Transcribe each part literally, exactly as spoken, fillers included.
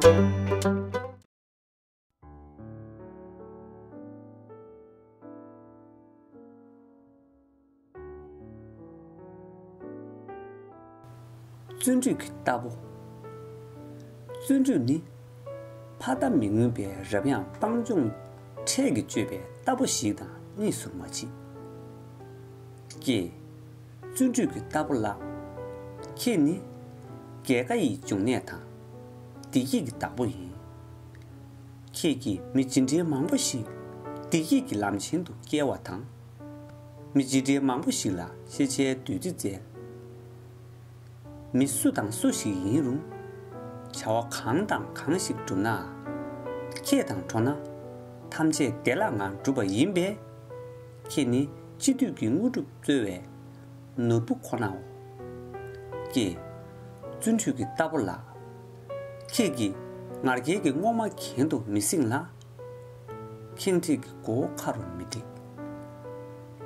བརྩོན་འགྲུས་ཀྱི་རྟ་ཕོ། བརྩོན་འགྲུས་ནི། ཕ་མཐའ་མི་མངོན་པའི་རབ་ཡངས་སྤང་ལྗོངས་འཕྲལ་གྱི་སྤྱོད་པའི་རྟ་ཕོ་ཞིག་དང་གཉིས་སུ་མ་མཆིས། ཀྱེ། བརྩོན་འགྲུས་ཀྱི་རྟ་ཕོ་ལགས། ཁྱེད་ནི། རྒྱལ་ཁ་ཡི་འབྱུང་གནས་དང་། བདེ་སྐྱིད་ཀྱི་བདག་པོ་ཡིན། ཁྱེད་ཀྱིས་མི་ཇི་འདྲའི་མང་པོ་ཞིག་བདེ་སྐྱིད་ཀྱི་ལམ་ཆེན་དུ་བསྐྱལ་བ་དང་། མི་ཇི་འདྲའི་མང་པོ་ཞིག་ལ་ཤེས་བྱའི་བདུད་རྩི་བསྩལ། མི་སུ་དང་སུ་ཞིག་ཡིན་རུང་། བྱ་བ་གང་དང་གང་ཞིག་བསྒྲུབ་ན། ཁྱེད་དང་འགྲོགས་ན། ཐམས་ཅད་བདེ་བླག་ངང་འགྲུབ་པ་ཡིན་པས། ཁྱེད་ནི་སྤྱི་འཐུས་ཀྱི་དངོས་གྲུབ་སྩོལ་བའི་ནོར་བུ་ཁོ་ནའོ། ཀྱེ། བརྩོན་འགྲུས་ཀྱི་རྟ་ཕོ་ལགས། ཁྱེད་ཀྱིས་ངར་སྐད་ཀྱི་རྔོག་མ་གྱེན་དུ་མི་བསྲིངས་ལ། ཁེངས་དྲེགས་ཀྱི་མགོ་བོ་ཁ་རུ་མི་བསྒྲིགས།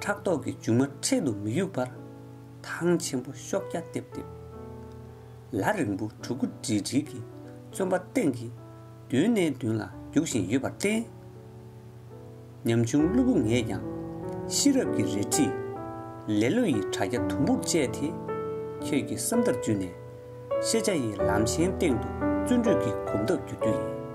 ཕྲག་དོག་གི་མཇུག་མ་འཕྲེད་དུ་མི་གཡུག་པར། ཐང་ཆེན་པོ་ཤོག་སྐྱ་ལྟེབ་ལྟེབ། ལ་རིང་པོ་གྲུ་གུ་སྒྲིལ་སྒྲིལ་གྱི་བཙོན་པ་སྟེང་གི་མདུན་ནས་མདུན་ལ་རྒྱུག་བཞིན་ཡོད་པར་བརྟེན། ཉམ་ཆུང་གློ་བུར་ངས་ཀྱང་ཤེས་རབ་ཀྱི་རལ་གྲིས། ལེ་ལོ་ཡི་དྲ་རྒྱ་དུམ་བུར་བཅད་དེ། ཁྱོད་ཀྱི་སེམས་ཐག་བརྒྱུད་ནས། ཤེས་བྱ་ཡི་ལམ་ཆེན་སྟེང་དུ་བརྩོན་འགྲུས་ཀྱི་གོམ་སྟབས་བསྒྱུར་རྒྱུ་ཡིན།